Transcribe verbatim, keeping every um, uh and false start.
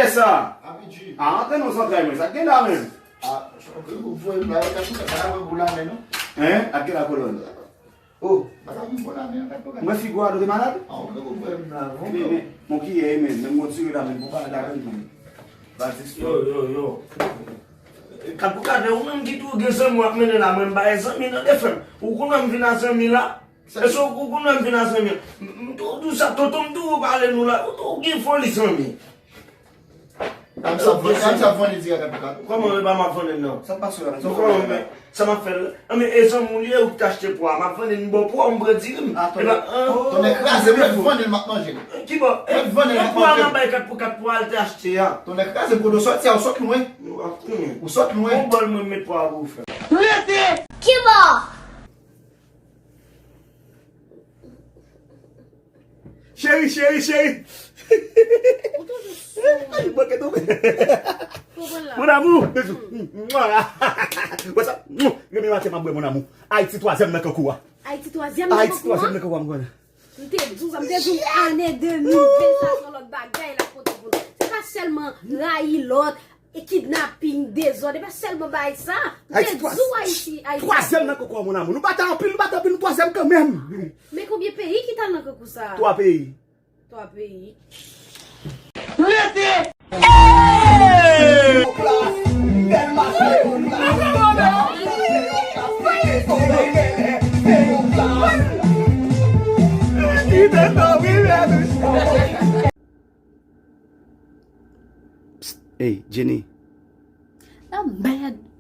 Kiyès sa? Abidji. Ah, antre non zantray mwen, sa k gen la menm? Ah, antre non voye m la, yo ka fè sa, pa wè gou la men non. Hein? Ak ki la kolòn? Oh, pa ka vin bon la men, antre non. Mwen figi w a do te malad? Ah, antre non voye m la, non. Men, men, mon kiyè, men, men mwen tire la men, pou pa ladan men. Yo, yo, yo. Kat pou kat, ou menm ki tou gen zanmi w ap mennen la, mwen m pa gen zanmi nan defen. Ou konnen m vin a zanmi la? Èske ou, ou konnen m vin a zanmi? M, m tou, tou sa, tonton m tou pale nou la, ou tou gen foli zanmi. Kòman e pa m ap vann li dirèk kat pou kat? Kòman e pa m ap vann li non? Sa pase la? Sa kòman men? Sa m ap fè l? Anben, e zanmi w li ye ou ki t achte pwa a, m ap vann li, m ba w pwa, m pran diri m. Ah, tande. Tonnè kraze m, mèt vann li, m ap manje l. Kibò? Mèt vann li, m ap manje l. E pwa m ap bay kat pou kat pwa l te achte a. Tonnè kraze m, kote w sòti a, ou sot lwen. Ou sot lwen. Yon bòl mwen met pwa a pou ou, frè. Rete! Kibò? Cheri, cheri, cheri. Ou toujou sou. Ay, mwen ke tonbe. Mon amour, bisous. Wè sa? Renmen maten m ap bwè, mon amour. Ayiti twazyèm nan kankou a. Ayiti twazyèm nan kankou a? Ayiti twazyèm nan kankou a, m konnen. M te di w sa, m te di w ane de mil ven sa se yon lòt bagay l ap pote pou nou. Se pa sèlman rayi lòt, e kidnaping, dezòd, e pa sèlman bagay sa. M te di w Ayiti, Ayiti. Twazyèm nan kankou a, mon amour. Nou pa ta anpil, nou pa ta anpil, nou twazyèm kanmenm. Men konbyen peyi ki t al nan kankou sa a? Twa peyi. Twa peyi. Rete! Psst, hey, Jenny. Nan mèd.